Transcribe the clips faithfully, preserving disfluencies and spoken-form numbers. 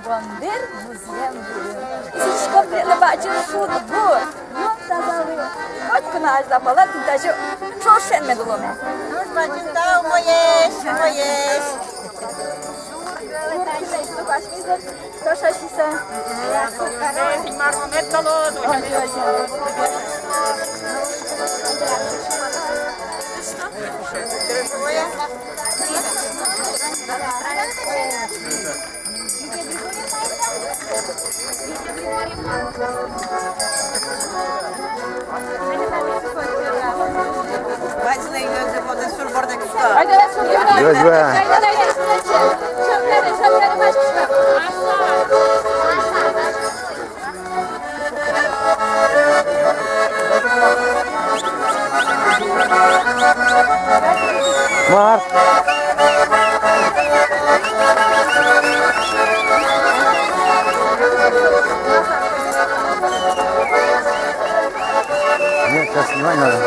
Гондыр музъем вылын. Изиськом тӥледлы бадӟым шудбур, юн тазалык. Котьку но азьлапала тӥни тазьы ӵошен мед уломы. Туж бадӟым тау, умоесь, умоесь. Шур кылэсь, туж бадӟым. Ӵошен шуса. Ӟеч ӟеч. Мар. Нет, сейчас снимать надо.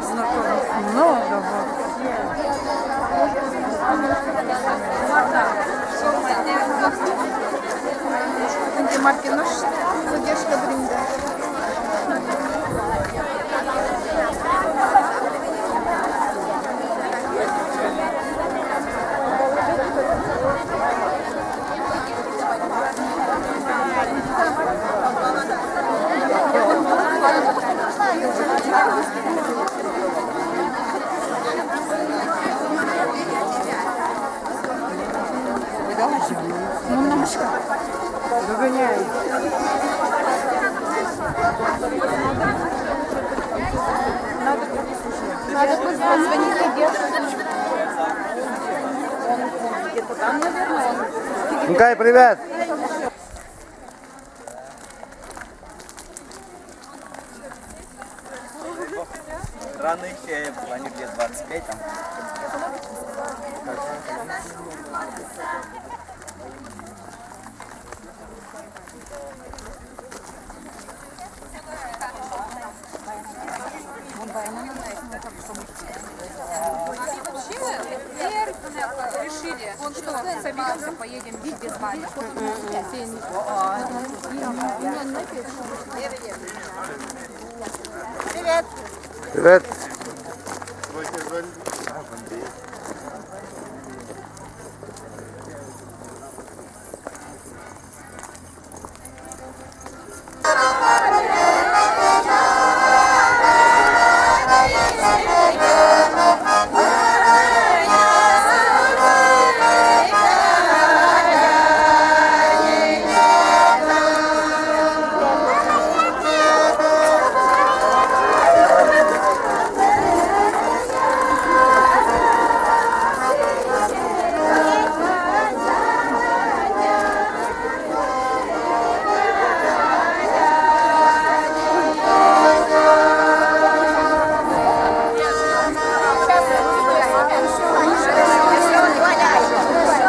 Знакомых много, вот. Маркинош задержка бринда. Догоняй. Надо позвонить. Никай, привет! Рано ещё, они где двадцать пять там. И вообще, мы решили, что соберёмся, поедем без Вали. Привет. Привет.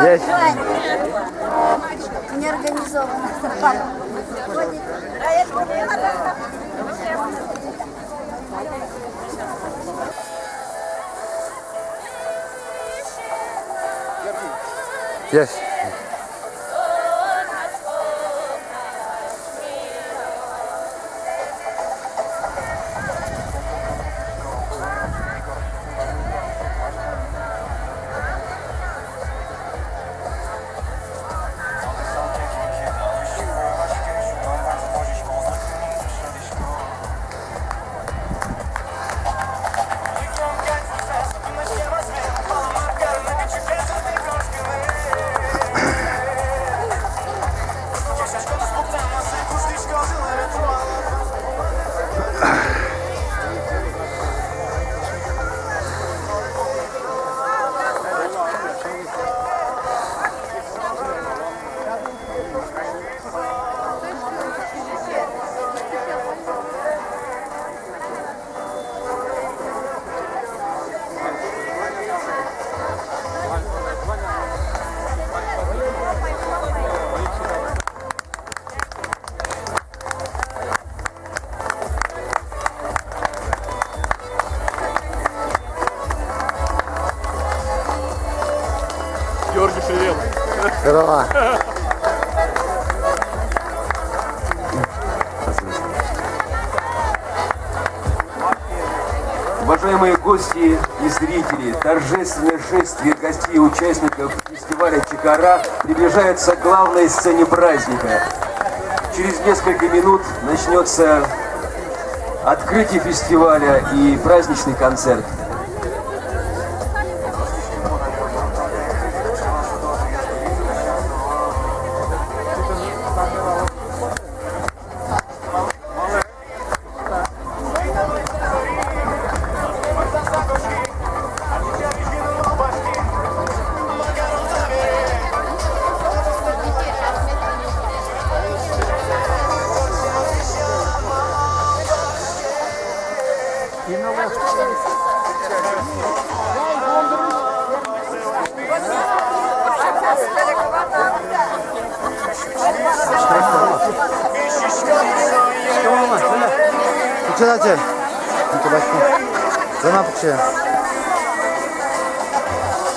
Есть. Неорганизованно. Есть. Георгий, привет. Здорово. Уважаемые гости и зрители, торжественное шествие гостей и участников фестиваля «Чикара» приближается к главной сцене праздника. Через несколько минут начнётся открытие фестиваля и праздничный концерт.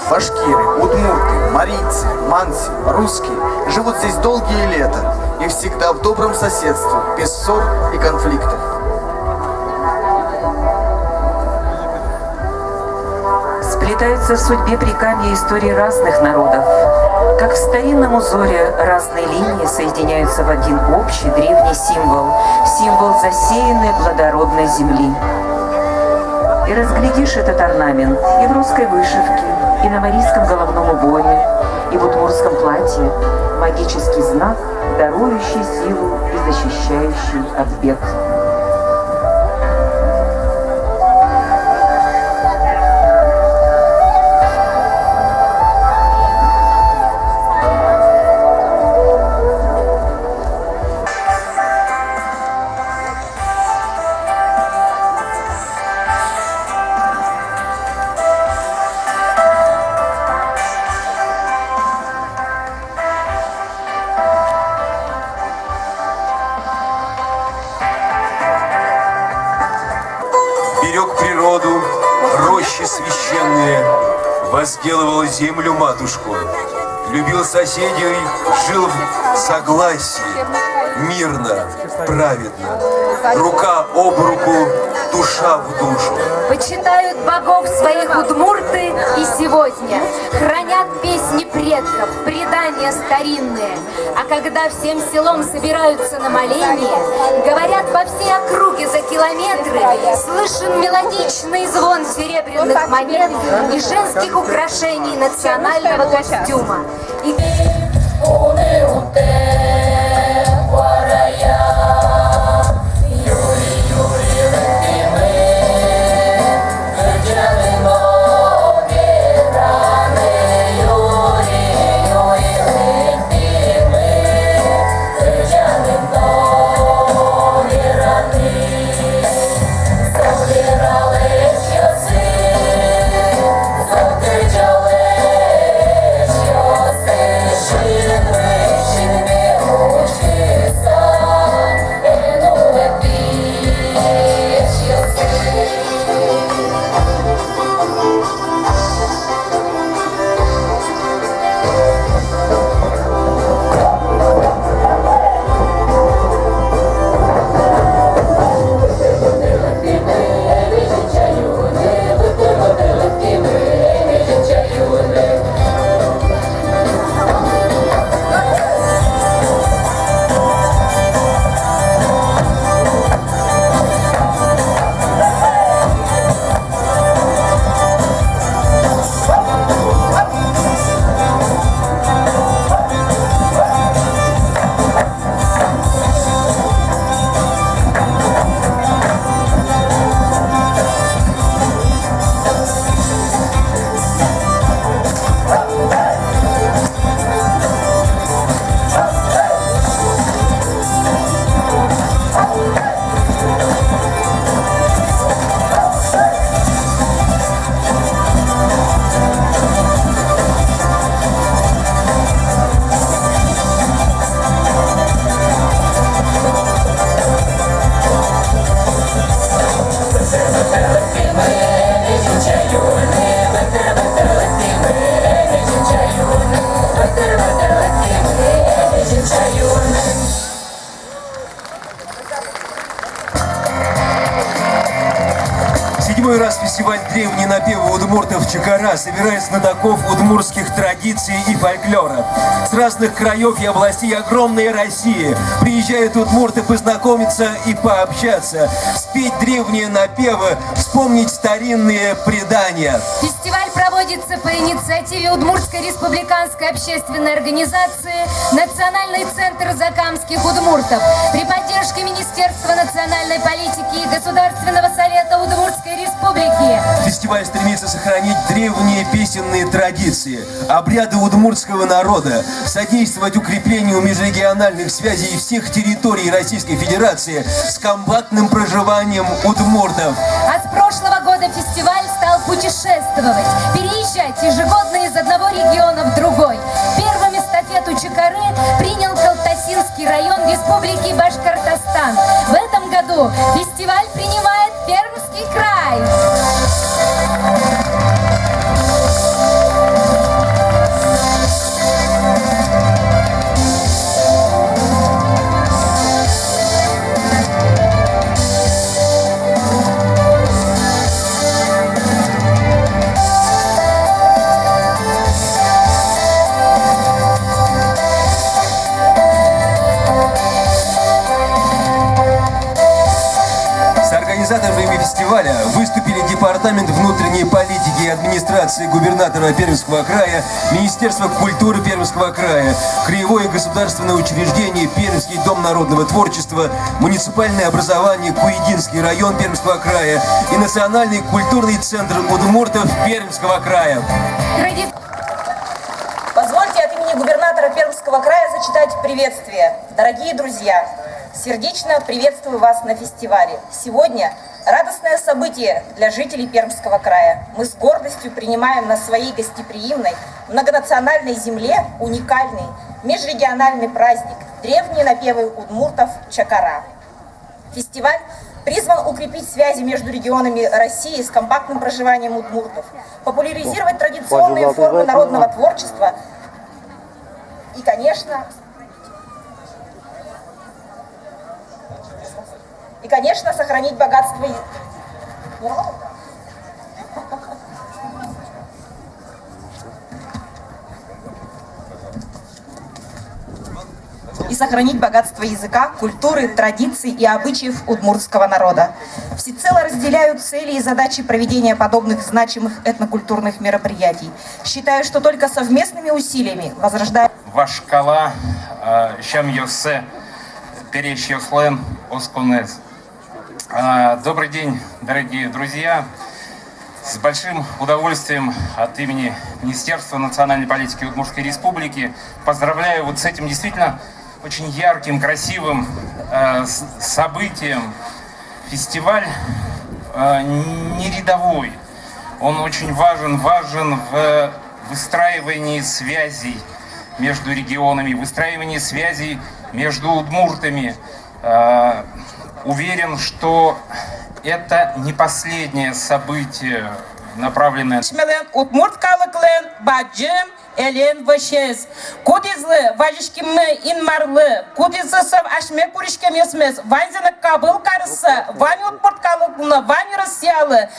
Башкиры, удмурты, марийцы, манси, русские живут здесь долгие лета и всегда в добром соседстве, без ссор и конфликтов. Сплетаются в судьбе Прикамья истории разных народов. Как в старинном узоре разные линии соединяются в один общий древний символ, символ засеянной плодородной земли. И разглядишь этот орнамент и в русской вышивке, и на марийском головном уборе, и в удмуртском платье, магический знак, дарующий силу и защищающий от бед. Берёг природу, рощи священные, возделывал землю-матушку, любил соседей, жил в согласии, мирно, праведно, рука об руку, душа в душу. Почитают богов своих удмурты и сегодня, хранят песни предков, предания старинные. А когда всем селом собираются на моление, говорят, по всей округе за километры слышен мелодичный звон серебряных монет и женских украшений национального костюма. И Седьмой раз фестиваль «Древние напевы удмуртов» «Чакара» собирает знатоков удмуртских традиций и фольклора. С разных краёв и областей огромной России приезжают удмурты познакомиться и пообщаться, спеть древние напевы, вспомнить старинные предания. Фестиваль проводится по инициативе Удмуртской республиканской общественной организации «Национальный центр закамских удмуртов» при поддержке Министерства национальной политики и Государственного совета Удмуртской Республики. Фестиваль стремится сохранить древние песенные традиции, обряды удмуртского народа, содействовать укреплению межрегиональных связей всех территорий Российской Федерации с компактным проживанием удмуртов. А с Прошлого года фестиваль стал путешествовать, переезжать ежегодно из одного региона в другой. Первым эстафету Чакары принял Калтасинский район Республики Башкортостан. В этом году фестиваль принимает Пермский край. С организаторами фестиваля выступили Департамент внутренней политики и администрации губернатора Пермского края, Министерство культуры Пермского края, Краевое государственное учреждение Пермский дом народного творчества, муниципальное образование Куединский район Пермского края и Национальный культурный центр удмуртов Пермского края. Позвольте от имени губернатора Пермского края зачитать приветствие. Дорогие друзья, сердечно приветствую вас на фестивале. Сегодня радостное событие для жителей Пермского края. Мы с гордостью принимаем на своей гостеприимной, многонациональной земле уникальный межрегиональный праздник — древние напевы удмуртов Чакара. Фестиваль призван укрепить связи между регионами России с компактным проживанием удмуртов, популяризировать традиционные формы народного творчества и, конечно, и, конечно, сохранить богатство и и сохранить богатство языка, культуры, традиций и обычаев удмуртского народа. Всецело разделяю цели и задачи проведения подобных значимых этнокультурных мероприятий. Считаю, что только совместными усилиями возрождаем... Вашкала, э, сямъёссэ, пересьёслэн осконэз. А, добрый день, дорогие друзья. С большим удовольствием от имени Министерства национальной политики Удмуртской Республики поздравляю вот с этим действительно очень ярким, красивым, э, с-, событием. Фестиваль, э, не рядовой. Он очень важен, важен в выстраивании связей между регионами, выстраивании связей между удмуртами. Э, уверен, что это не последнее событие, направленное... Асьмелэн удмурт калыклэн бадӟым элен вӧсез. Кудӥзлы вазиськимы Инмарлы, кудӥзлы со асьме куриськемъёсмес ваньзэ но кабыл карыса вань удмурт калыклы но, вань Россиялы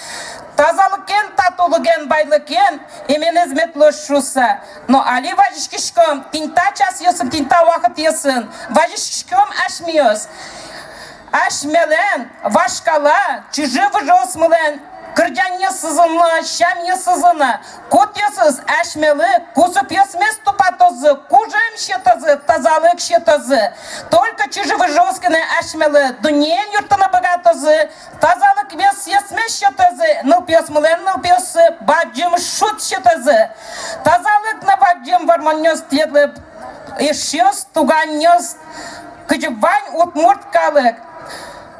тазалыкен, татулыкен, вайлыкен именэз мед луоз шуыса. Но али вазиськиськом тӥни та часъёсын, тӥни та вакытъёсын. Вазиськиськом асьмеос. Асьмелэн вашкала чыжы-выжыосмылэн кырӟанъёсызы но, сямъёсызы но, кудъёсыз асьмелы кусыпъёсмес тупатозы, кужым сётозы, тазалык сётозы. Только чыжы-выжыос гинэ асьмелы дуннеен юрттыны быгатозы, тазалыкъёсмес сётозы, нылпиосмылэн нылпиоссы бадӟым шуд сётозы. Тазалык но бадӟым вормонъёс тӥледлы, эшъёс, туганъёс, кызьы вань удмурт калык.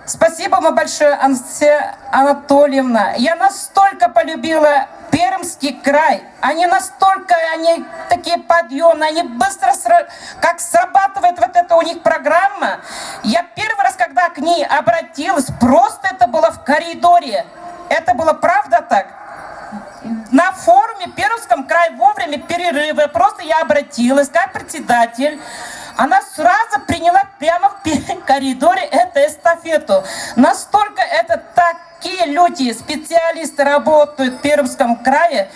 Спасибо вам большое, Анастасия Анатольевна. Я настолько полюбила Пермский край. Они настолько, они такие подъёмные, они быстро сра-, как срабатывает вот эта у них программа. Я первый раз, когда к ней обратилась, просто это было в коридоре. Это было правда так. На форуме Пермском край вовремя перерыва, просто я обратилась как председатель. Она сразу приняла прямо в пе-, коридоре эту эстафету. Настолько это такие люди, специалисты работают в Пермском крае.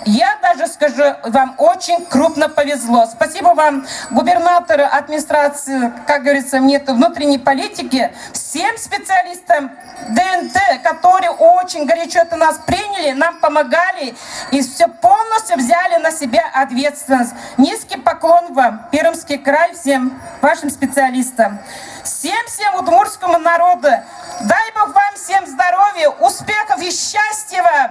Я даже скажу вам, очень крупно повезло. Спасибо вам, губернатору, администрации, как говорится, мне внутренней политики, всем специалистам ДНТ, которые очень горячо это нас приняли, нам помогали и всё полностью взяли на себя ответственность. Низкий поклон вам, Пермский край, всем вашим специалистам, всем-всем удмуртскому народу. Дай Бог вам всем здоровья, успехов и счастья вам!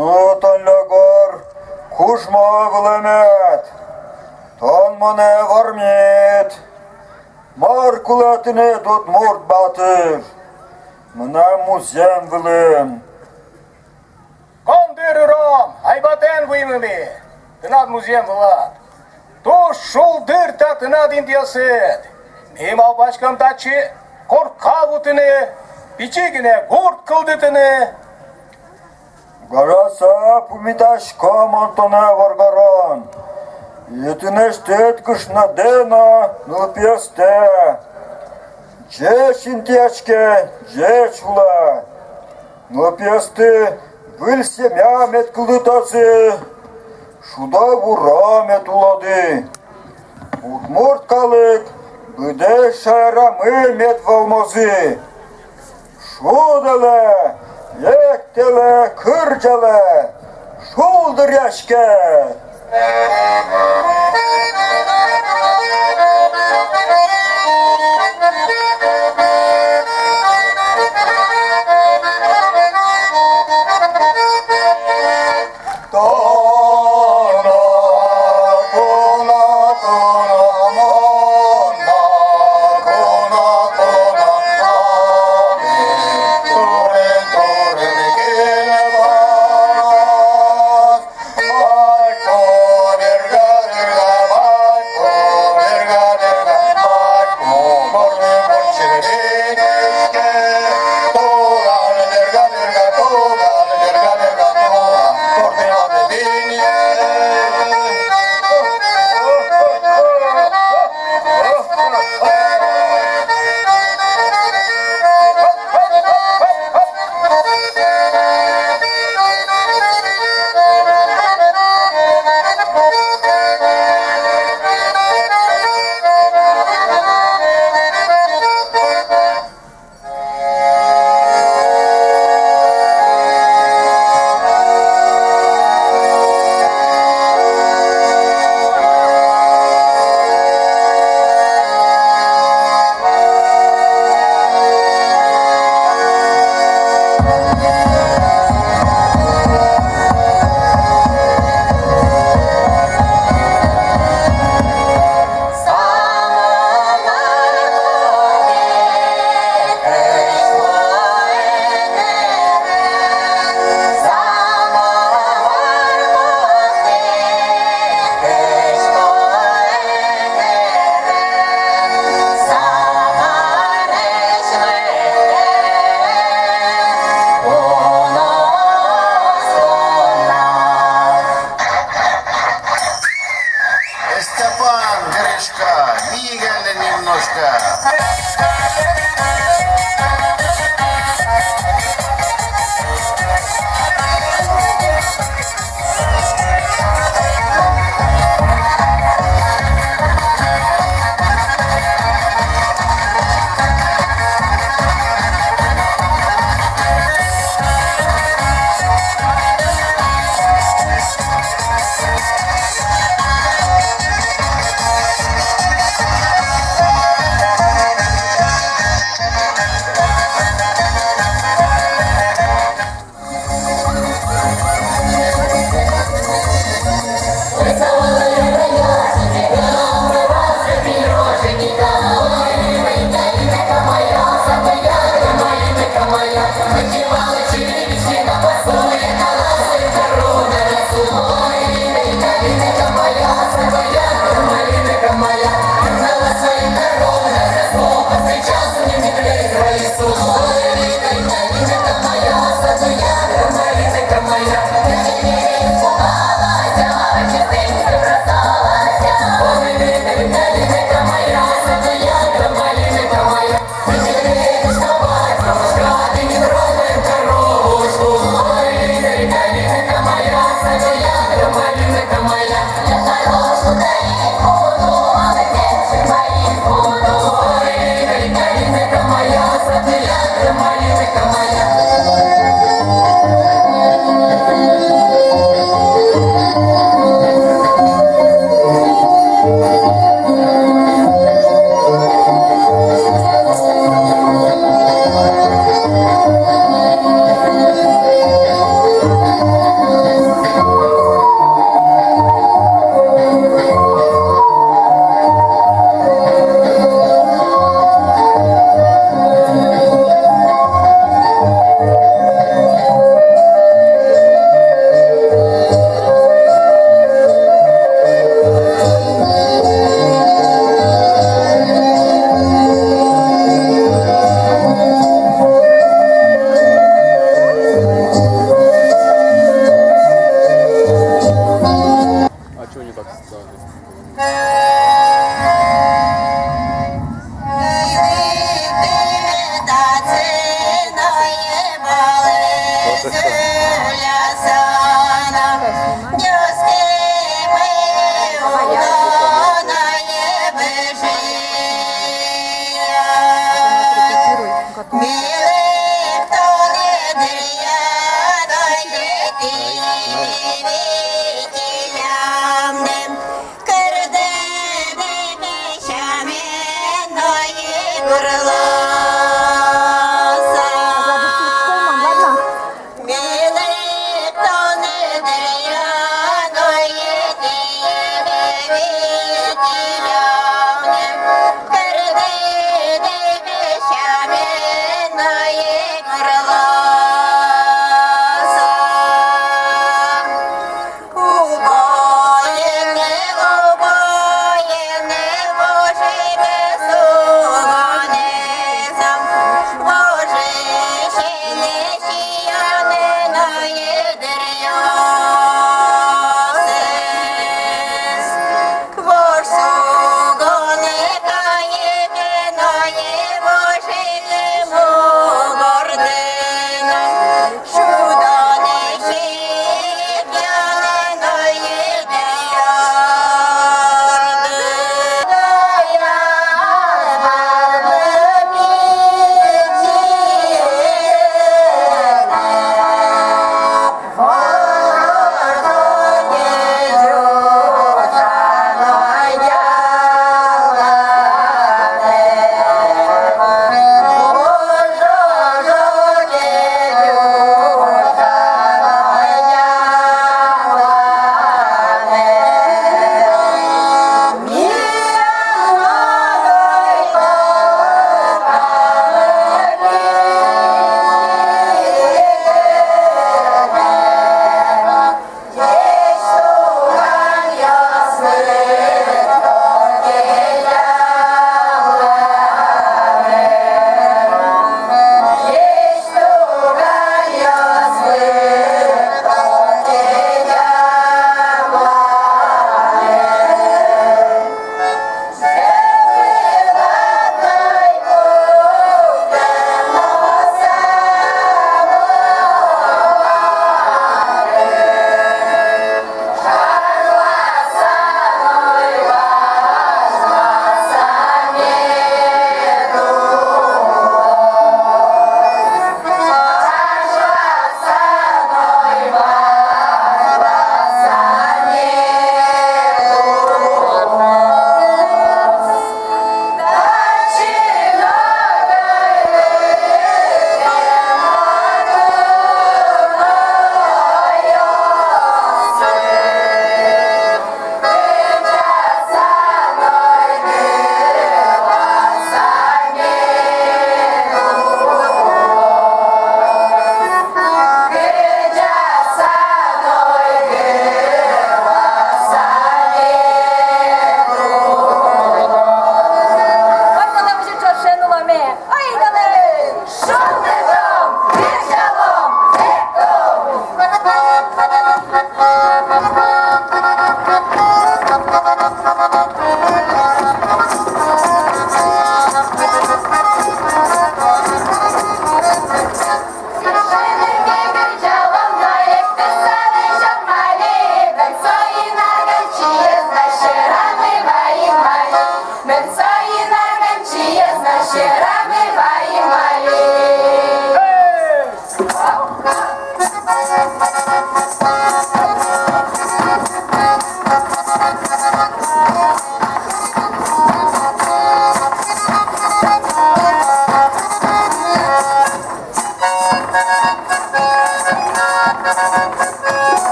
Ну, тон, Лёгор, кужмо вылэмед, тон монэ вормид. Мар кулэ тыныд, удмурт батыр, мынам музъем вылын? Гондыр уром, айбатэн вуимы ми тынад музъем вылад. Туж шулдыр та тынад интыосыд. Ми малпаськом татчы корка вутыны, пичи гинэ гурт кылдытыны. Угось пумитасько мон тонэ, воргорон, и тынэсьтыд кышнодэ но нылпиостэ. Ӟеч интыяське, ӟеч улэ. Нылпиосты выль семья мед кылдытозы, шудо-буро мед улоды. Удмурт калык быдэс шаерамы мед вӧлмозы. Шудэлэ, эктэлэ, кырӟалэ, шулдыръяське.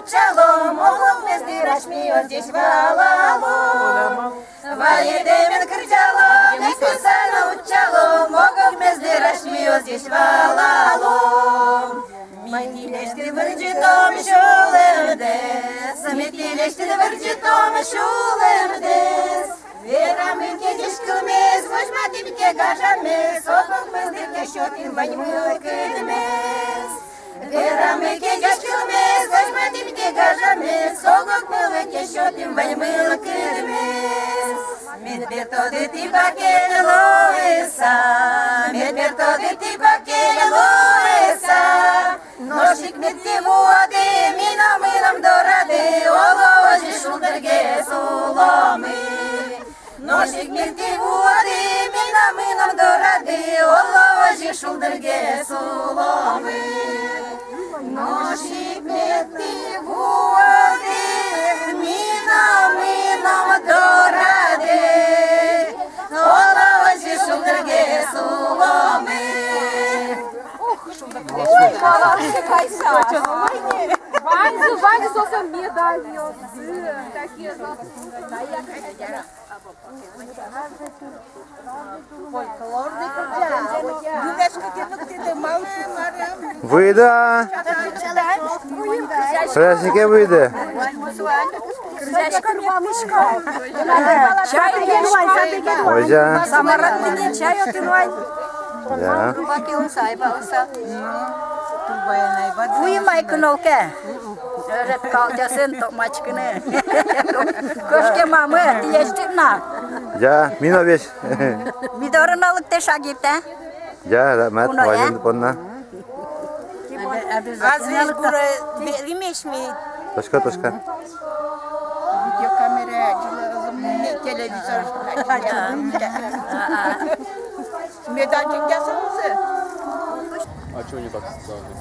Утчалом, ог-огмес дыр асьмеос ӟеч валалом. Вайытэмен кырӟалом, эскуса но утчалом, ог-огмес дыр асьмеос ӟеч валалом. Ми тӥлесьтыд вырӟытом сюлэмдэс, ми тӥлесьтыд вырӟытом сюлэмдэс. Верамы ке ӟеч кылмес, возьматӥм ке гажамес, ог-огмес дыр ке сётӥм вань мылкыдмес. Верамы ке ӟеч кылмес, возьматӥм ке гажамес, ог-огмес дыр ке сётӥм вань мылкыдмес. Мед бертоды тӥ бакель луыса, мед бертоды тӥ бакель луыса. Нош ик мед тӥ вуоды ми но мынам дорады, оло, озьы шулдыргес уломы. Нош ик мед тӥ вуоды ми но мынам дорады, оло, озьы шулдыргес уломы. Нош ик мед тӥ вуоды ми но мынам дорады, оло, озьы шулдыргес уломы. Ой, молодцы, Катя. Ваньзы, ваньзы соослэн медальёссы. Такие. Выйыды-а? Празднике выйыды. Чай письком. Озьы-а? Самарат тӥни чай отын вань. Я. Вуим ай кынолке. Ӧжыт калтъёсын токмачкыны. Кошкемамы, тӥлесьтыд на. Я, ми но весь. Ми доры но лыктэ шагиртэ. Я, рахмат, куно, я? Вазен понна. Азвесь гуры ветлӥмесь ми. Точка, точка. Видеокамера, телевизор. Медальчик ясамсы. А чё они так сказали?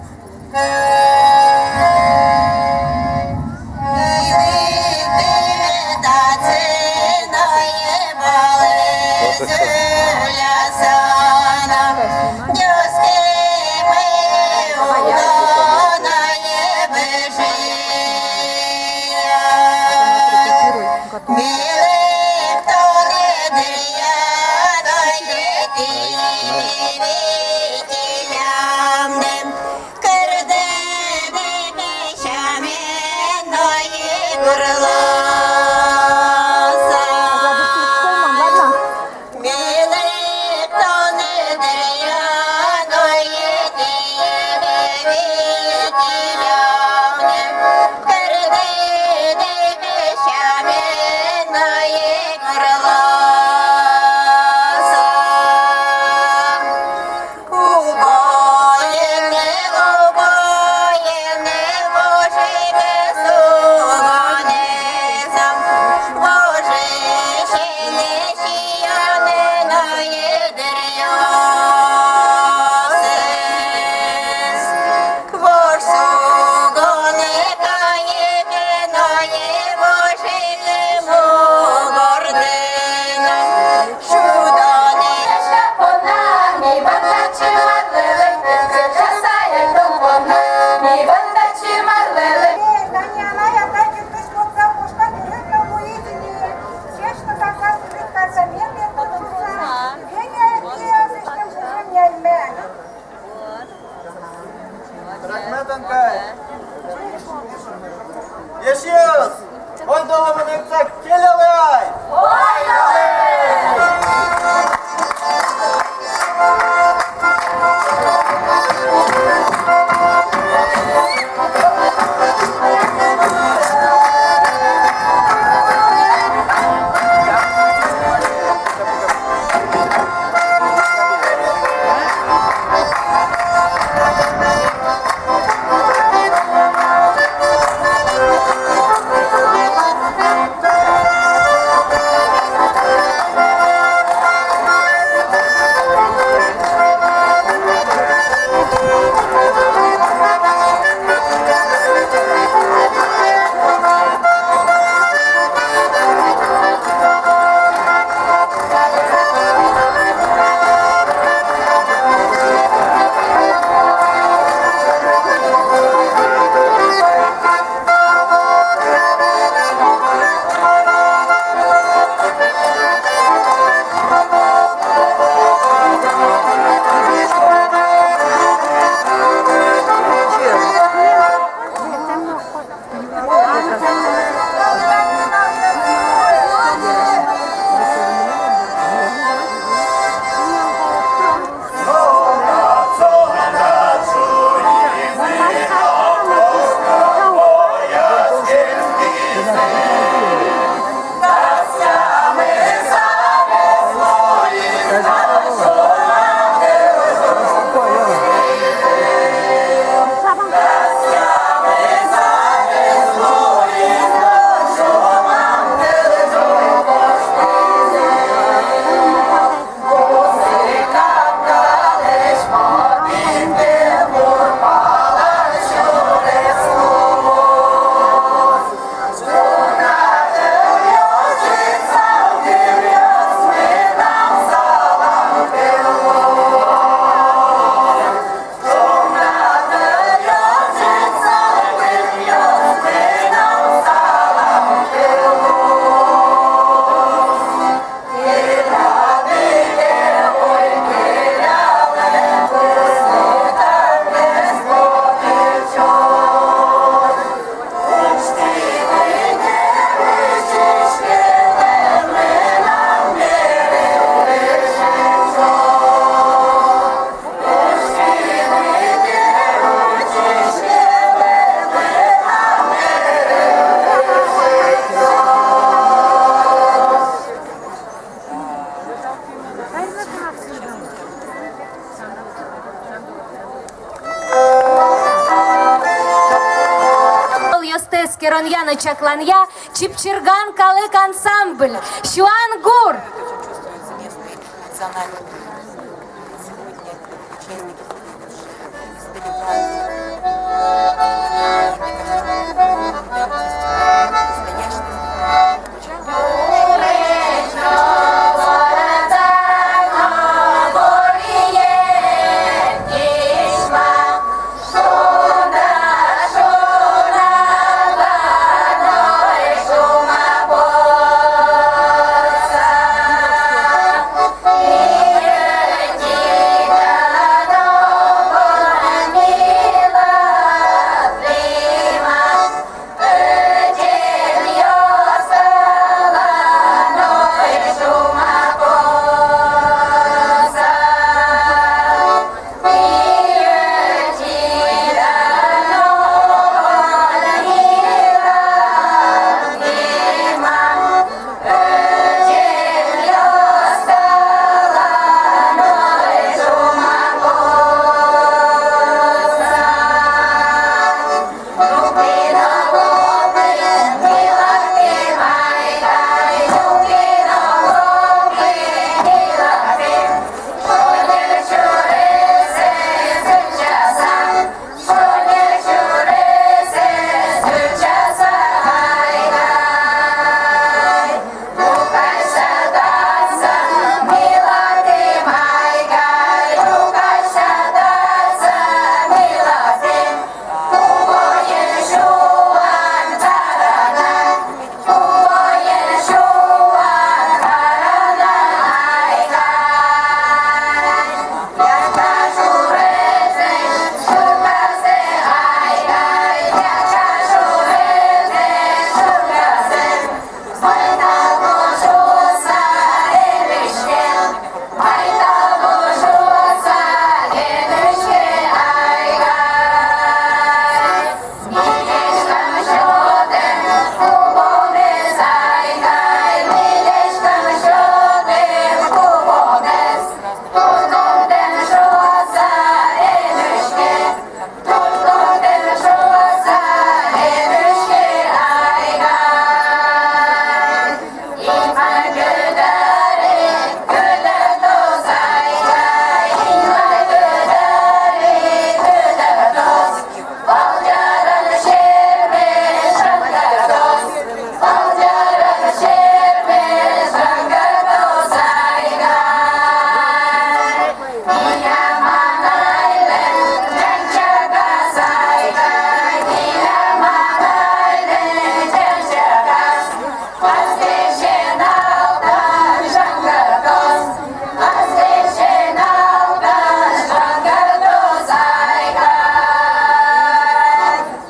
Рахмет, анкай. Эшъёс, ойдолэ мынам ӵак келялэ ай! Яна чакланъя, Чипчирган калык ансамбль, «Сюан гур».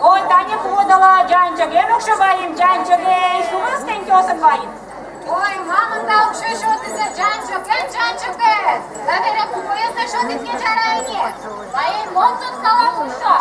Ой, тани кудала ӟанчыген укшо вайим, ӟанчыген, шумес тенькиосын вайим. Ой, мамын та укшо сётӥз, ӟанчыген, ӟанчыген. Табере куноез но сётӥд ке, ӟара ини. Вай, мон тодкала куно.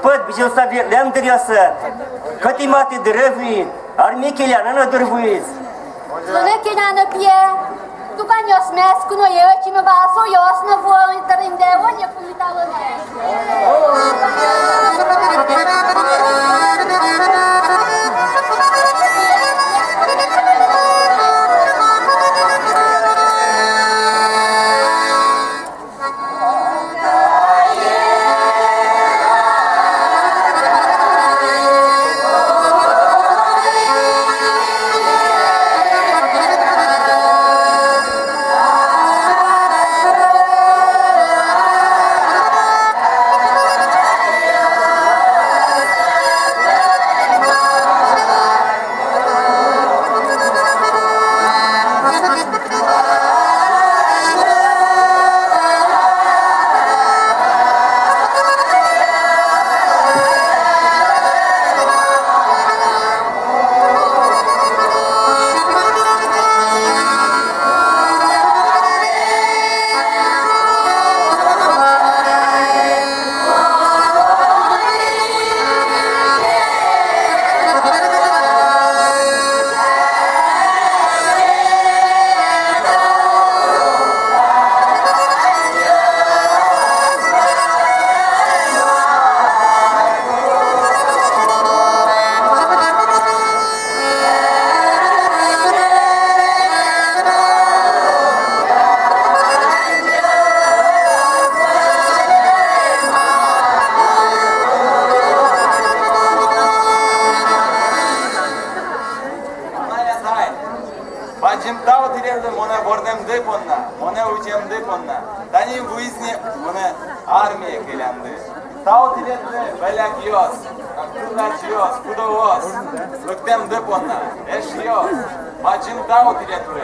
Пыд бызьылса ветлэм дыръёсы, кӧтӥ матӥ дыре вуиз, армие келяны но дыр вуиз. Туннэ келяны, пие, туканъёсмес куное ӧтчыны вал, соос но вуо дыр инде, о, не пумиталоно. Бадӟым тау тӥледлы монэ вордэмды понна, монэ утемды понна. Тани вуиз ни монэ армие келямды. Тау тӥледлы, вӧлякъёс, кылдачъёс, кудоос, лыктэмды понна. Эшъёс, бадӟым тау тӥледлы.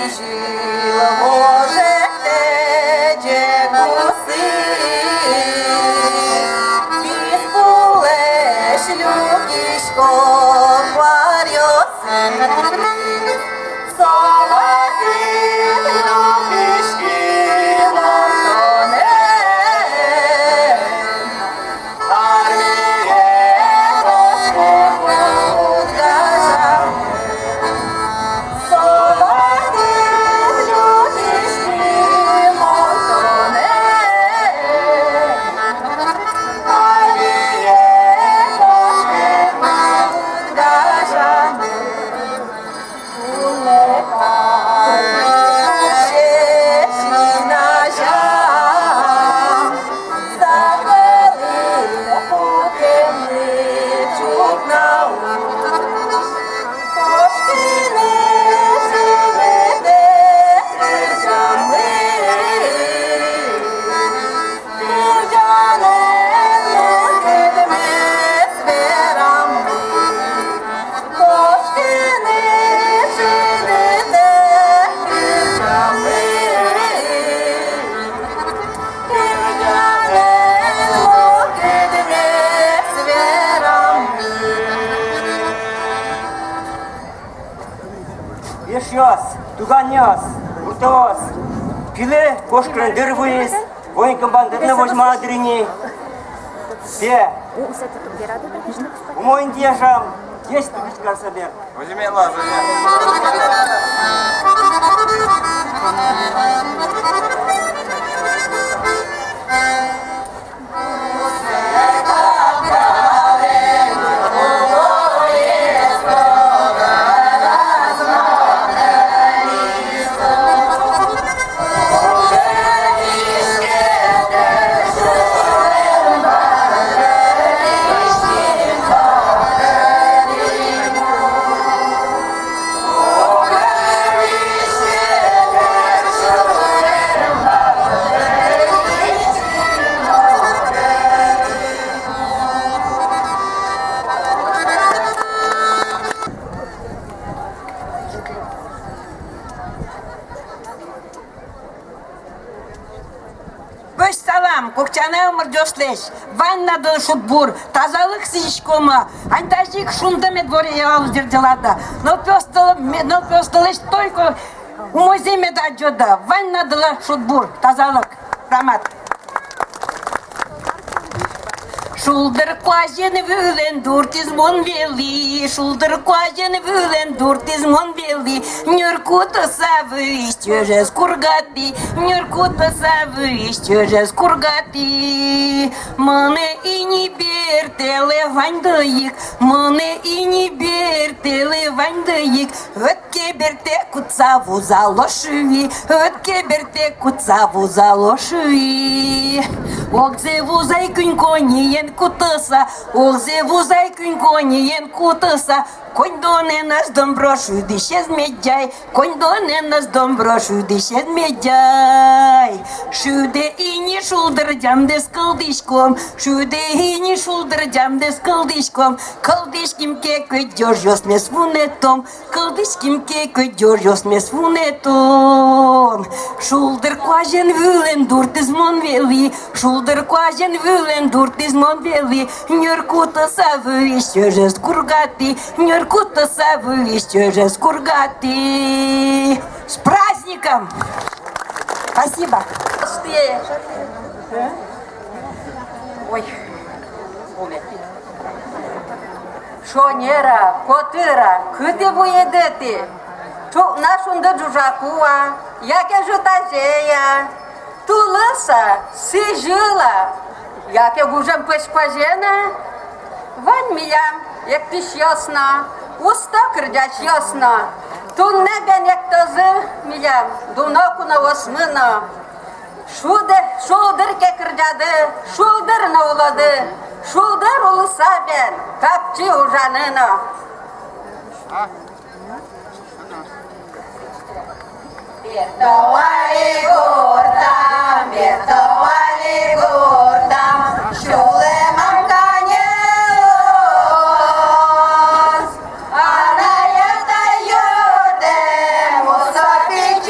Ӟил вожек теӟе гусы, вис пулэсь люкисько куаръёсыз. Со вакыт люкиськи мон тонэ. Эшъёс, туганъёс, гуртоос, кылэ кошкон дыр вуиз, военкомат но возьмало дыр ини. Пе, умой интыяшам, есть курочка собер. Пӧсь салам Кокчана ымырӟослэсь, вань на дылы шудбур, тазалык сӥзиськомы, ань тазьы ик шунды мед воръялоз ӟырдылады, нылпиосты, нылпиослэсь только умойзэ мед адӟоды, вань на дылы шудбур, тазалык, рамат. Шулдыр куазен вылын дуртӥз мон вылӥ, шулдыр куазен вылын дуртӥз мон вылӥ, нюр кутыса выйись ӵӧжез кургатӥ, нюр кутыса выйись ӵӧжез кургатӥ. Мынэ ини бертэлэ ваньды ик, мынэ ини бертэлэ ваньды ик, ӧд ке бертэ кутса вузало шуи, ӧд ке бертэ кутса вузало шуи. Огзэ вузай куинь коньыен кутыса, огзэ вузай куинь коньыен кутыса, коньдонэн ӧз домбро шудӥсез медӟай, коньдонэн ӧз домбро шудӥсез медӟай. Шудэ ини шулдыр дямдэс кылзӥськом, шудэ ини шулдыр дямдэс кылзӥськом, кылзӥським ке, кӧть ӝожъёсмес вунэтом, кылзӥським ке, кӧть ӝожъёсмес вунэтом. Шулдыр куазен вылын дуртӥз мон вылӥ, шулдыр куазен вылын дуртӥз мон вылӥ, нюр кутыса выйись ӵӧжез кургатӥ, нюр кутыса выйись ӵӧжез кургатӥ. С праздником! Спасибо. Ой. Шонер-а, котыр-а, кытӥ вуиды тӥ? Ӵукна шунды ӝужаку-а, яке ӝытазе-а? Тулыс-а, сӥзьыл-а, яке гужем пӧсь куазен-а? Вань милям эктӥсьёс но, усто кырӟасьёс но. Туннэ бен эктозы милям дуно куноосмы но. Шулдыр, шулдыр ке кырӟады, шулдыр но улоды, шулдыр улыса бен капчи ужаны но. Бертом али гуртам, бертом али гуртам, сюлэмам кане луоз. Анай-атай юртэ мусо пить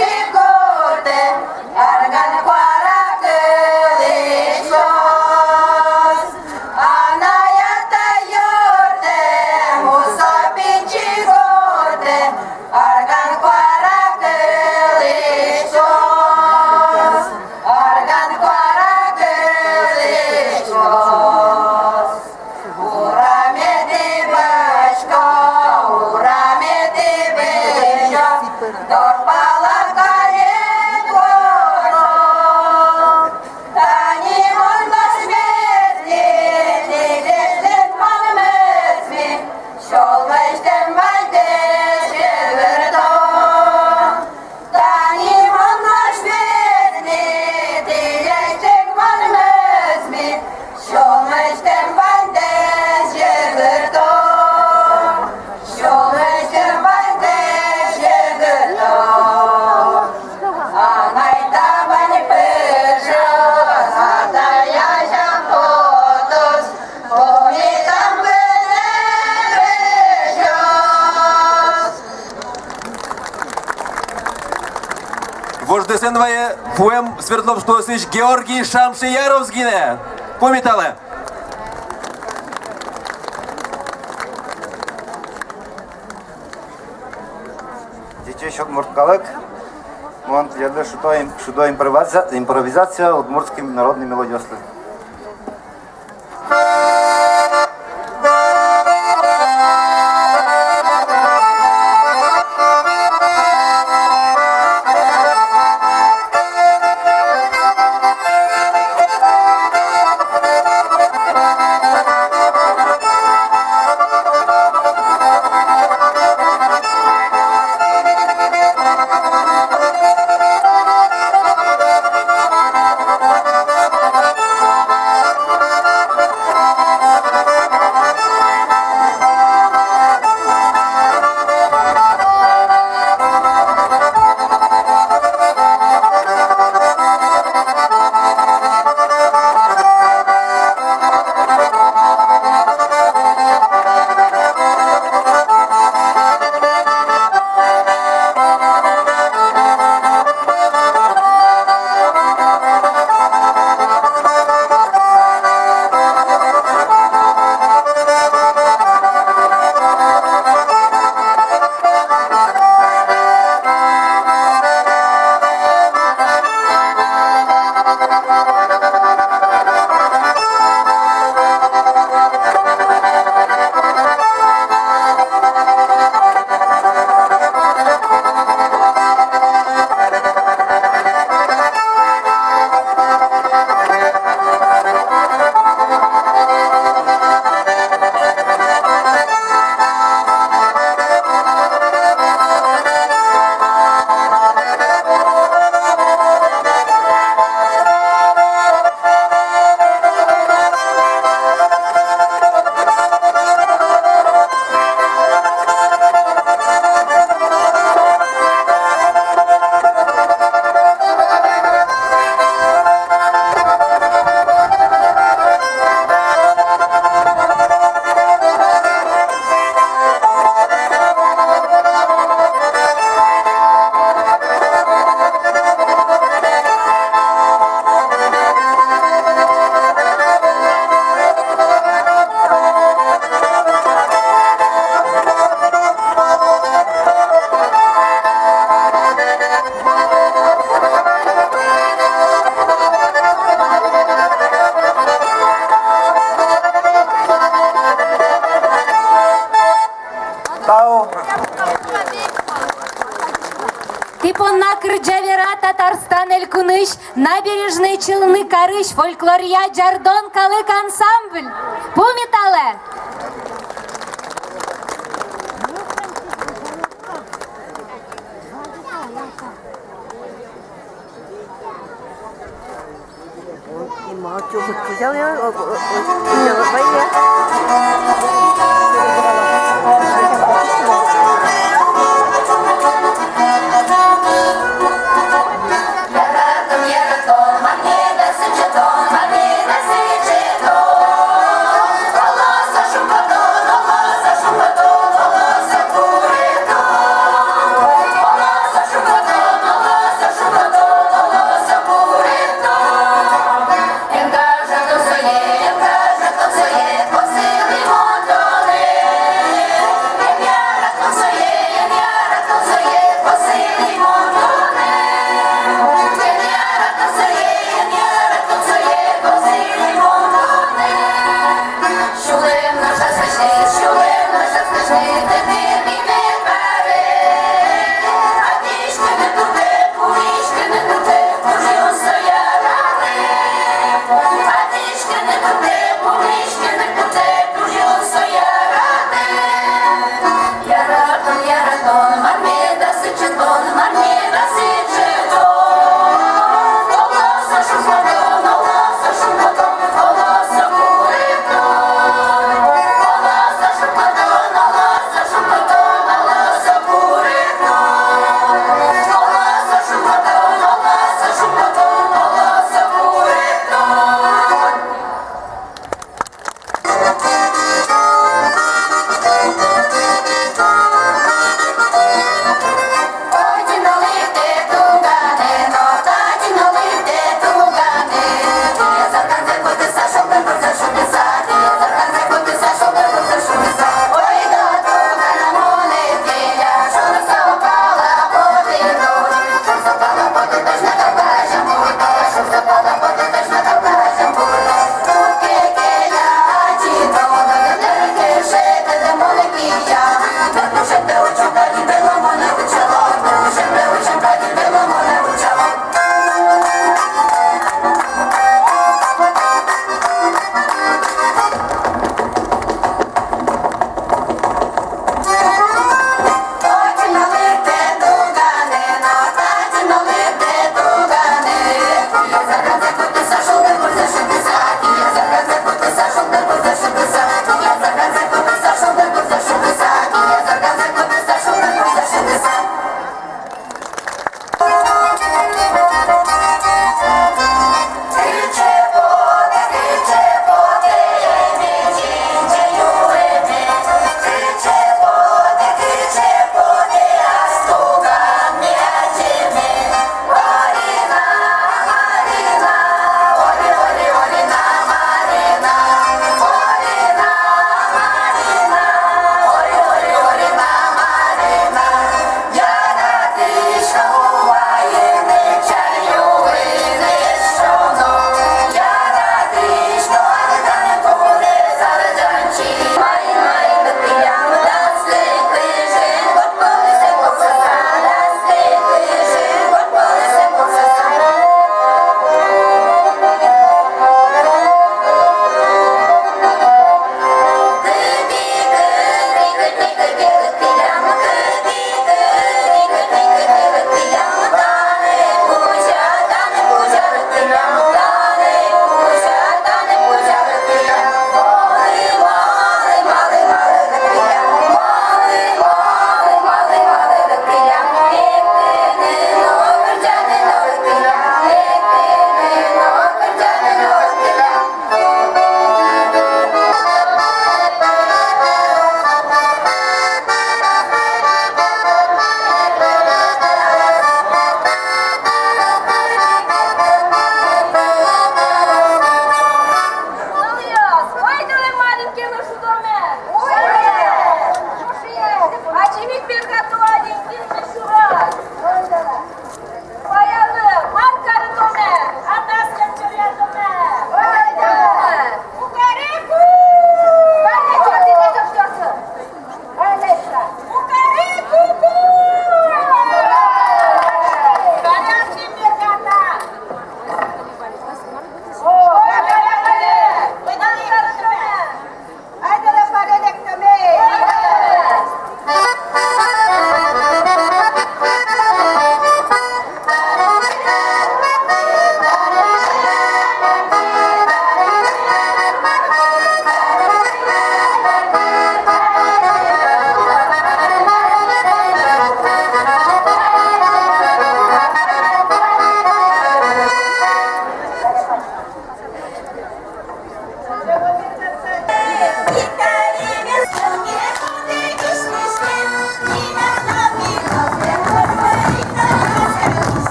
Вождэс эн вае, вуэм Свердловск улосысь Георгий Шамшияров гинэ. Пумиталэ. Ӟечесь, удмурт калык. Мон тӥледлы шудо им-, шудо импровиза-, импровизация удмуртским народным мелодиослы. Тау. Тӥ понна кырӟа вера Татарстан Элькунысь Набережные Челны карысь фольклоръя «Ӟардон» калык ансамбль. Пумиталэ!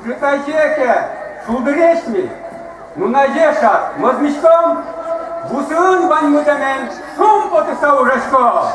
Кытазе ке шулдыресь ми, нуназе шат мӧзмиськом, бусыын ваньмы дэмен шумпотыса ужаськом.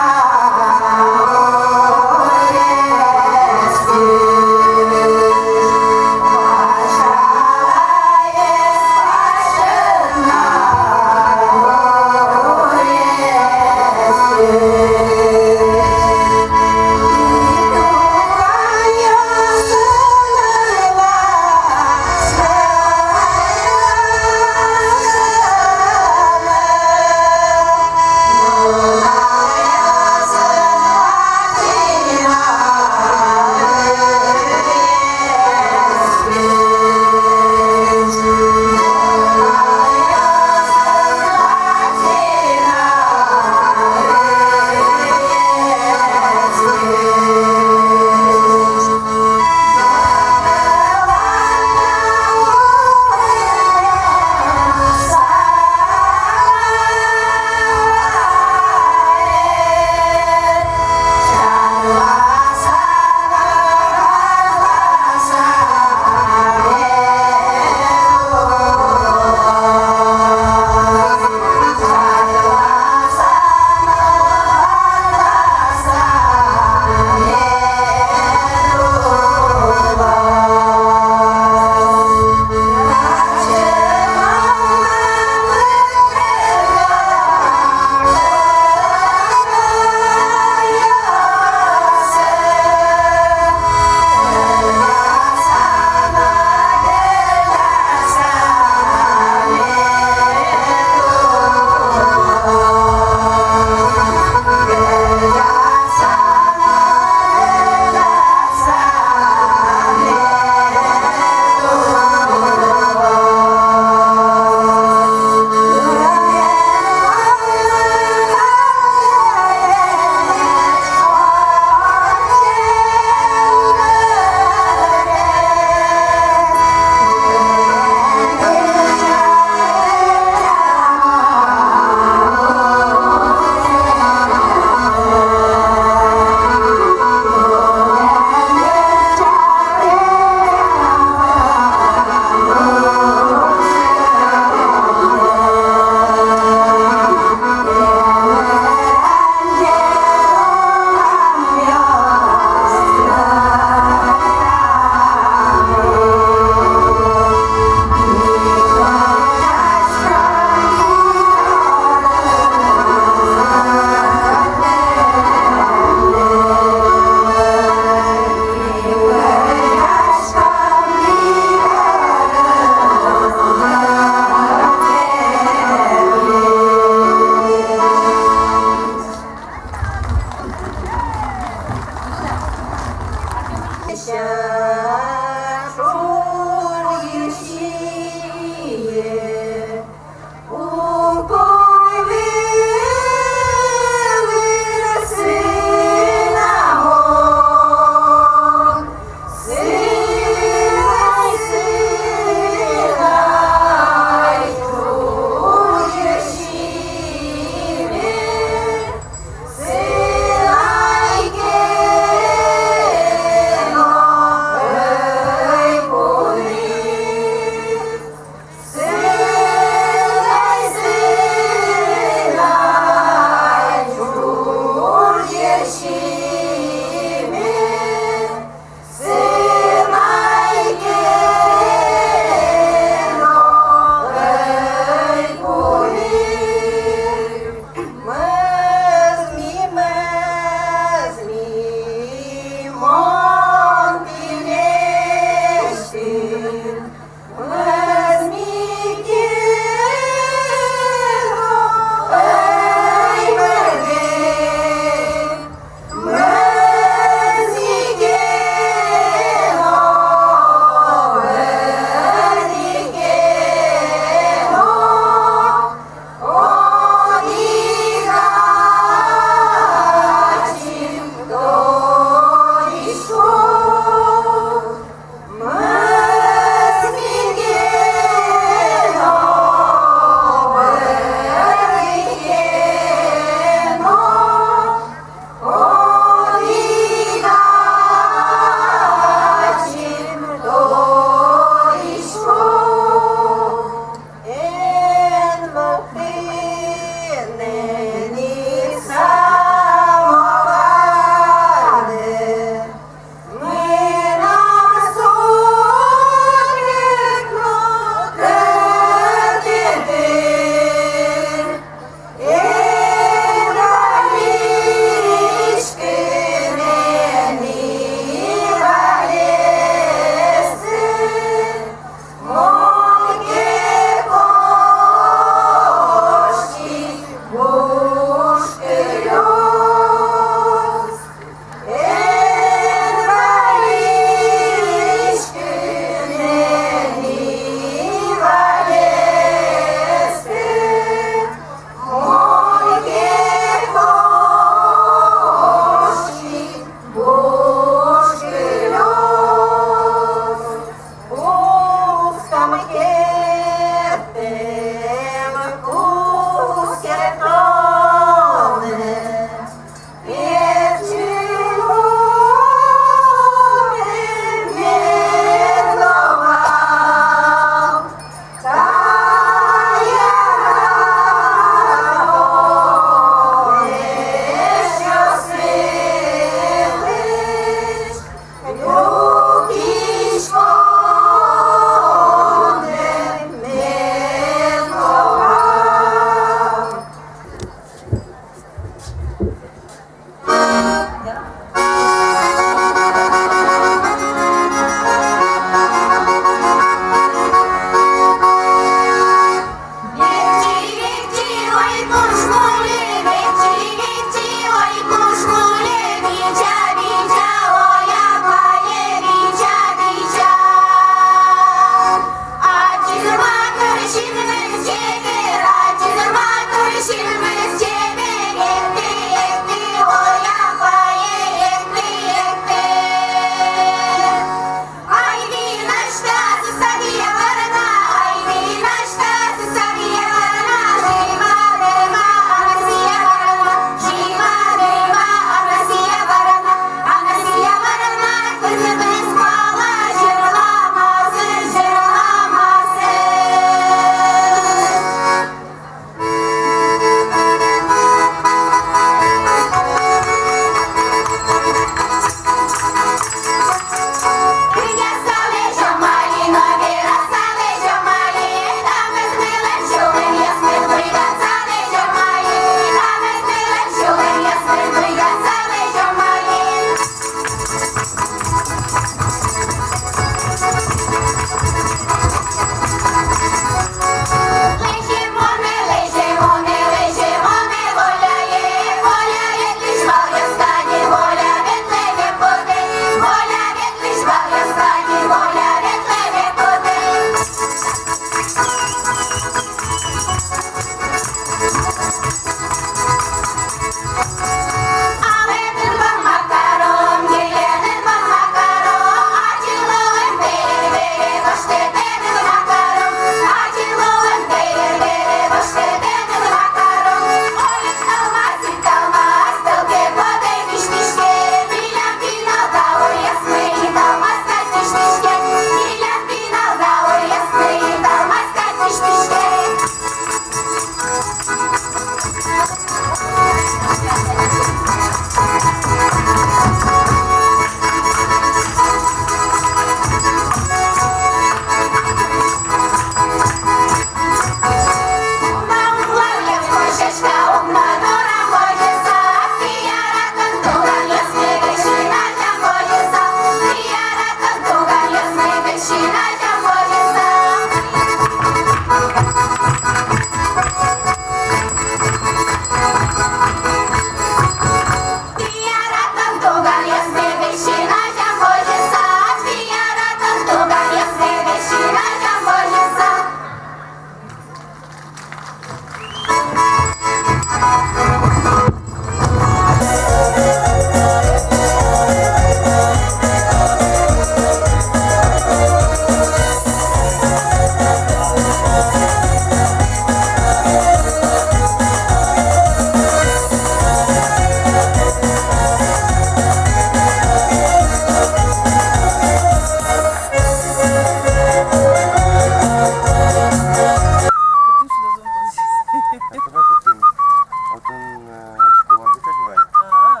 Отын, э, школа закрывали. А.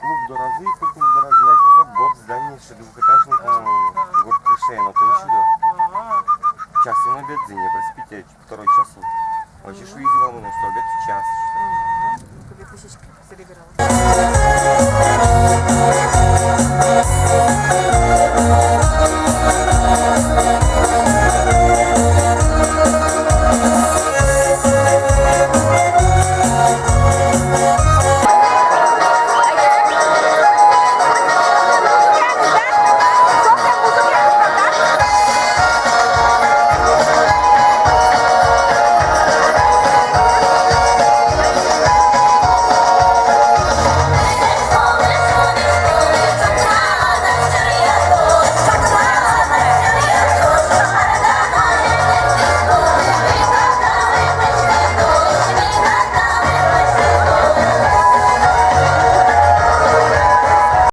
Клуб доразы, клуб доразы, на это год здание, что двухэтажный, по-моему, год крышей, но там сюда. Час на обед, не проспите, второй час. Очень шуизы вам, что обед в час.